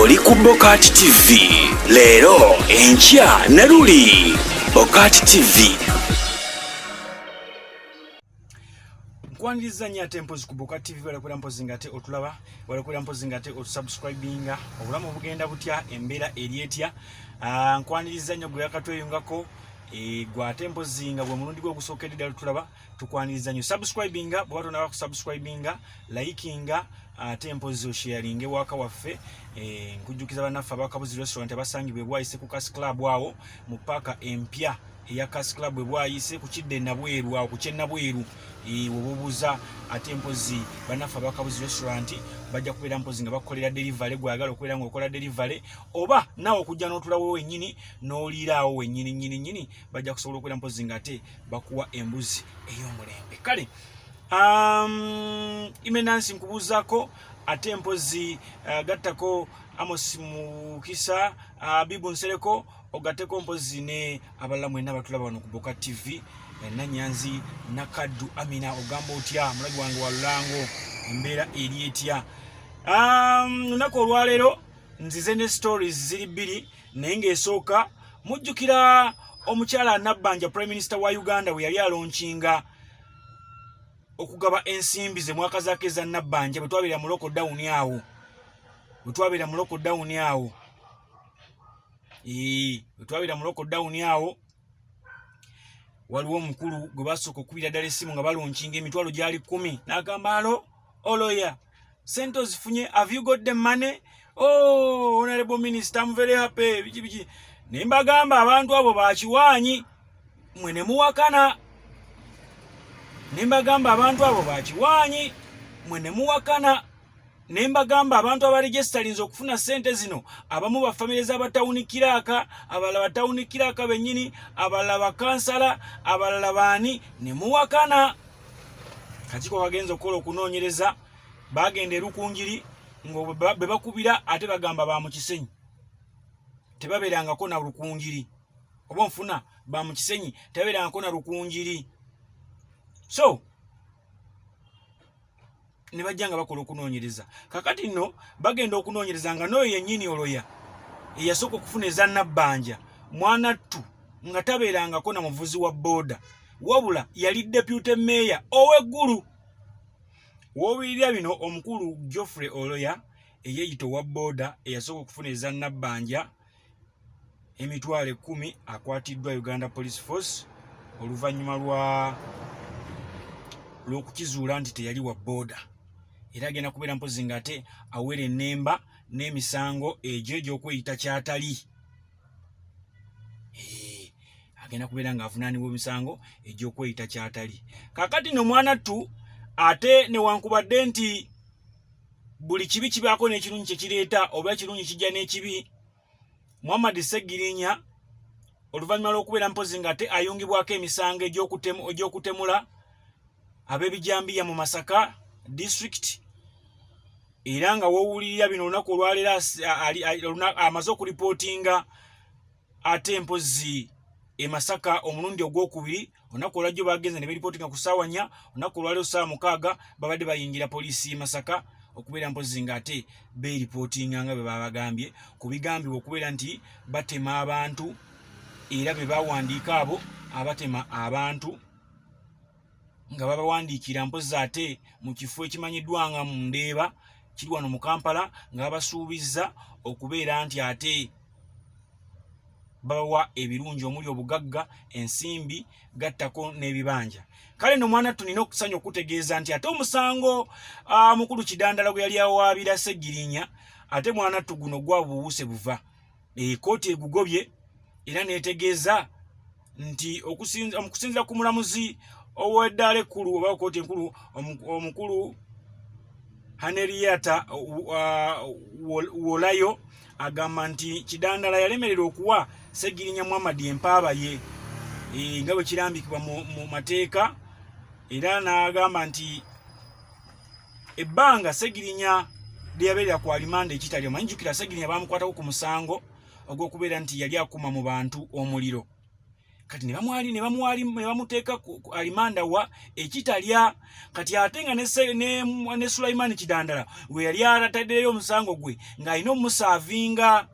Oli ku Bokati TV leero, enkya ne luli. Bokati TV. Nkwaniriza nnyo ate mpozi ku Boka TV. Walakwera mpozi nga ate otulaba, walakwera mpozi nga ate otusubscribinga. Obulamu bugenda butya? Embeera eri etya? Nkwaniriza nnyo gwe yakatweyungako, gwe ate mpozi nga gwe mulundi gwe ogusookedde ddala tulaba, tukwaniriza nnyo. Subscribinga bw'oba tonaba kusubscribinga, likinga ate mpozi osharinge waka waffe. Nkujjukiza bannaffe abakabuzi Restaurant abasangibwa ebwayise ku Cas Club, awo mu paaka empya eya Cas Club ebwayise ku kidde Nabweru, awo ku kyennabweru webubuuza ate mpozi bannaffe abakabuzi Restaurant bajja kubeera mpozi nga bakukolera delivery. Gwagala okubeera ng'okola delivery oba naawe okujja n'otulawo wennyini n'oliira awo wennyini nnyini nnyini, bajja kusobola okubeera mpozi nga ate bakuwa embuzi ey'omulembe. Kale imenansi nkubuuzaako ate mpozi gattako Amos Mukisa, Bibu Nsereko, ogatteko mpozi ne abalala mwenna batulaba wano ku Boka TV. Nanyanzi Nakaddu Amina, ogamba otya mulabi wange wa lulango? Embeera eri etya? Lunaku olwaleero nzize ne stories ziri bbiri, naye ng'esooka, mujjukira omukyala Nabbanja, Prime Minister wa Uganda, bwe yali alaunchinga okugaba ensimbi ze mwakazaako eza Nabbanja, bwe twabeera mu lockdown awo, bwe twabeera mu lockdown awo, bwe twabeera mu lockdown awo, waliwo omukulu gwe basooka okubira ddala essimu nga balaunchinga emitwalo gyali 10, n'agamba, "Hello Oloya, sente ozifunye? Have you got the money? Oh, honorable minister, I'm very happy," biki biki. Ne mbagamba abantu abo bakiwaanyi, mwe ne muwakana. Ne mbagamba abantu abo bakiwaanyi, mwe ne muwakana. Ne mbagamba abantu abaregisterinze okufuna sente zino, abamu bafamire z'abatawuni clerk, abalala batawuni clerk bennyini, abalala bakansala, abalala baani, ne muwakana. Kakiiko kagenza okukola okunoonyereza, bagenda Erukunjiri nga be bakubira ate bagamba ba mu Kisenyi, tebabeerangako na Lukunjiri. Oba nfuna ba mu Kisenyi, tebabeerangako na Lukunjiri. So ne bajja nga bakola okunoonyereza. Kakati nno bagenda okunoonyereza nga n'oyo yennyini Oloya eyasooka okufuna eza Nabbanja, mwana ttu nga tabeerangako na muvuzi wa booda, wabula yali deputy mayor ow'eggulu. Woobirira bino, omukulu Geoffrey Oloya eyeeyita owa booda eyasooka okufuna eza Nabbanja 100,000 akwatiddwa Uganda Police Force oluvannyuma lwa lw'okukizuula nti teyali wa booda, era agenda kubeera mpozi ng'ate awera ennemba n'emisango egyo egy'okweyita kyatali. Agenda kubeera ng'avunaanibwa emisango egy'okweyita kyatali. Kaakati no mwana ttu, ate newankubadde nti buli kibi kibaako n'ekirungi kye kireeta, oba ekirungi kijja n'ekibi, Muhammad Segirinya oluvannyuma lw'okubeera mpozi ng'ate ayungibwako emisango egy'okutemula ab'ebijambiya mu Masaka District, era nga woowulirira bino olunaku olwaleero amaze okuripootinga ate mpozi e Masaka omulundi ogwokubiri. Olunaku olwajjo bagenze ne beripootinga ku ssaawa 4, olunaku olwaleero ssaawa 6 babadde bayingira poliisi y'e Masaka okubeera mpozi ng'ate beeripootinga nga bwe babagambye ku bigambibwa okubeera nti batema abantu, era be bawandiika abo abatema abantu nga babawandiikira mpozi ate mu kifo ekimanyiddwa nga mu Ndeeba, kiri wano mu Kampala, nga babasuubizza okubeera nti ate babawa ebirungi omuli obugagga, ensimbi, gattako n'ebibanja. Kale no mwana tulina okusanya okutegeeza nti ate omusango mukulu Kidandala gwe yali awaabira Segirinya, ate mwana ttu guno gwa buwuse buva ekooti egugobye, era netegeeza nti okusinziira ku mulamuzi ow'eddaala ekkulu oba kooti enkulu, omukulu Haneriata Wolayo, agamba nti Kidandala yalemererwa okuwa Segirinya Muhammad empaaba ye nga bwe kirambikibwa mu mateeka, era n'agamba nti ebbanga Segirinya lye yabeerera ku alimanda ekitali omanyi. Jjukira Segirinya bamukwatako ku musango ogw'okubeera nti yali akuma mu bantu omuliro. Kati ne bamwali ne bamuwali ne bamuteeka ku alimanda wa ekitalya. Kati ate nga ne, ne, ne Sulaiman Kidandala we yali ataddeyo omusango gwe ng'alina omusaavinga,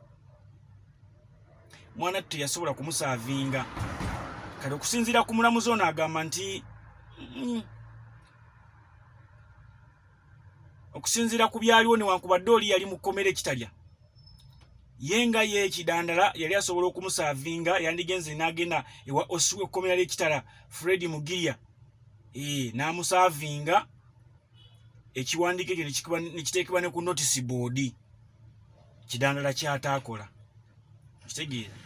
mwana teyasobola kumusaavinga. Kati okusinziira ku mulamuzi ono agamba nti okusinziira ku byaliwo, newankubadde oli yali mu kkomera ekitalya, ye nga ye Kidandala yali asobola okumusaavinga, yandigenze n'agenda ewa osi w'ekkomera ly'ekitala Fred Mugirya, n'amusaavinga ekiwandiiko ekyo nekiteekebwa ne ku notice board. Kidandala kyataakola, kitegeera.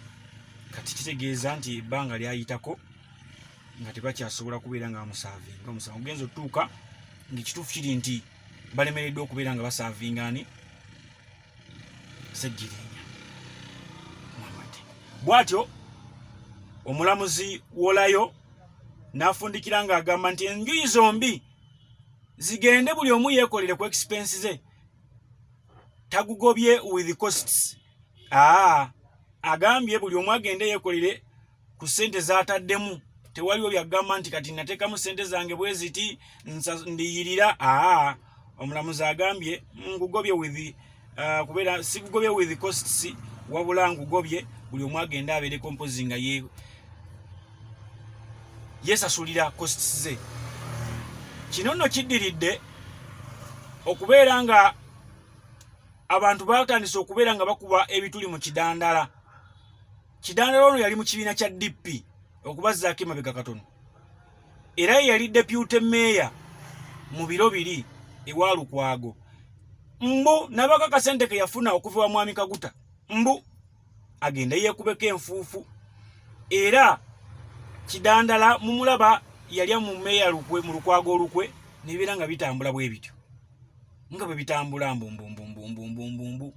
Kati kitegeeza nti ebbanga lyayitako nga tebakyasobola kubeera nga bamusaavinga. Omusango ogenza otutuuka ng'ekituufu kiri nti balemereddwa okubeera nga basaavinga ani? Ssegirinya Muhammad. Bw'atyo omulamuzi wolayo n'afundikira ng'agamba nti enjuyi zombi zigende buli omu yeekolere ku expense ze, tagugobye with costs. Aa, agambye buli omu agende yeekolere ku ssente z'ataddemu. Tewaliwo byagamba nti kati nateekamu ssente zange bwe ziti ndiyirira. Aa, omulamuzi agambye ngugobye with kubeera sigugobye with costs, wabula ngugobye buli omu agende abeereko mpozi nga ye yesasulira costs ze. Kino nno kiddiridde okubeera nga abantu batandise okubeera nga bakuba ebituli mu Kidandala. Kidandala ono yali mu kibiina kya DP okubazzaako emabega katono, era ye yali deputy mayor mu biro biri ewa Lukwago. Mbu nabaka kasente ke yafuna okuva wa Mwami Kaguta, mbu agende yeekubeko enfuufu. Era Kidandala mumulaba yalya mu meeya lukwe, mu Lukwago olukwe, nebibeera nga bitambula bwe bityo nga bwe bitambula, mbu mbu mbu mbu mbu mbu mbu mbu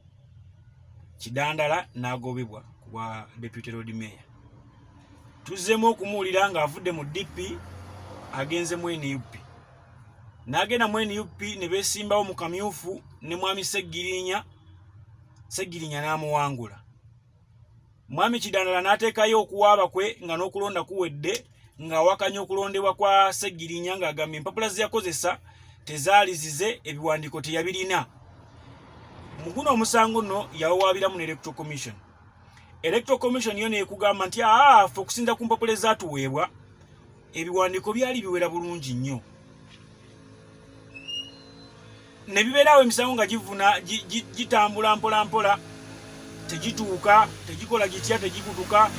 Kidandala n'agobebwa ku bwa deputy lord mayor. Tuzzeemu okumuwulira ng'avudde mu DP agenze mu NUP, n'agenda mu NUP ne beesimbawo mu kamyufu ne Mwami Ssegirinya, Ssegirinya n'amuwangula. Mwami Kidandala n'ateekayo okuwaaba kwe nga n'okulonda kuwedde, ng'awakanya okulondebwa kwa Ssegirinya, ng'agamba empapula ze yakozesa tezaali zize, ebiwandiiko teyabirina. Mu guno omusango nno yawawaabiramu ne Electoral Commission. Electoral Commission yo neekugamba nti aa, ffe okusinza ku mpapula ezaatuweebwa, ebiwandiiko byali biwera bulungi nnyo. Ne bibeeraawo emisango nga givuna gitambula mpola mpola, tegituuka, tegikola gitya, tegikutuka.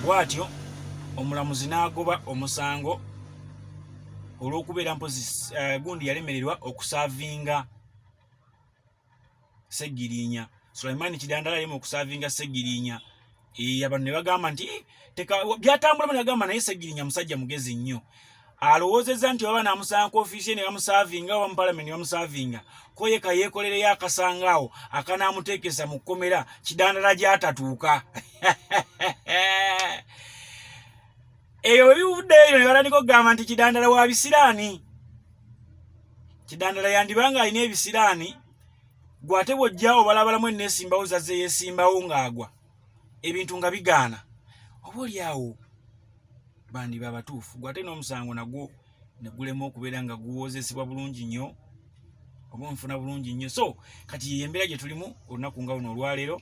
Bw'atyo omulamuzi n'agoba omusango olw'okubeera mpozi gundi yalemererwa okusaavinga Ssegirinya. Sulaiman Kidandala yalema okusaavinga Ssegirinya. Abantu ne bagamba nti byatambula, ne bagamba naye Ssegirinya musajja mugezi nnyo, alowoozezza nti baba namusanga ku ofiisi ne bamusaavinga oba mu palamenti ne bamusaavinga, ko ye kayeekolereyo akasanga awo akanaamuteekesa mu kkomera Kidandala gy'atatuuka. Eyo bwe bivuddeeyo ne batandika okugamba nti Kidandala wa bisiraani, Kidandala yandibanga alina ebisiraani. Gwe ate bw'ojja obalabalamu enneesimbawo zazze yeesimbawo ng'agwa ebintu nga bigaana, oba oli awo bandiba abatuufu. Gwe ate n'omusango nagwo ne gulema okubeera nga guwoozesebwa bulungi nnyo oba onfuna bulungi nnyo. So kati yeyo embeera gye tulimu olunaku nga luno olwaleero.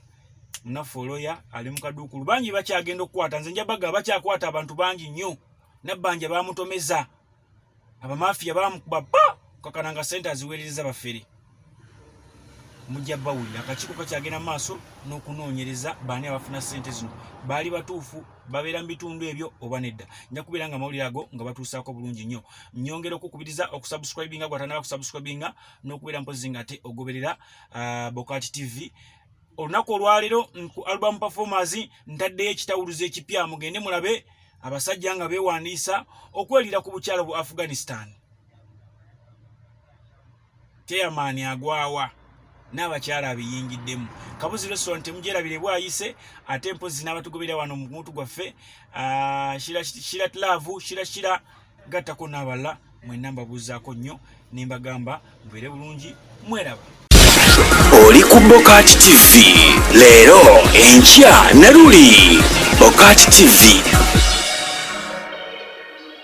Munaffe oloya ali mu kaduukulu, bangi bakyagenda okukwata. Nze njabaga bakyakwata abantu bangi nnyo. Nabbanja bamutomeza, abamafiya bamukuba ba kakana nga sente aziweerereza bafere. Mujja bawulira. Akakiiko kakyagenda mu maaso n'okunoonyereza baani abafuna sente zino, baali batuufu babeera mu bitundu ebyo oba nedda. Nja kubeera nga amawulire ago nga batuusaako bulungi nnyo. Nyongera okukubiriza okusubscribinga gwatanaba kusubscribinga n'okubeera mpozi nga ate ogoberera Bokati TV. Olunaku olwaleero ku album performers ntaddeyo ekitawuluzo ekipya, mugende mulabe abasajja nga beewandiisa okwelira ku bukyalo bu Afghanistan. Chairman agwawa n'abakyala abiyingiddemu. Kabuzi Restaurant temugyerabire bwayise. Ate mpozi n'abatugoberera wano mu mutu gwaffe, Shira Shira Love, Shira Shira, gattako n'abalala mwenna, mbabuuzaako nnyo ne mbagamba mubeere bulungi, mweraba. Oli ku Bokati TV, leero, enkya ne luli. Bokati TV.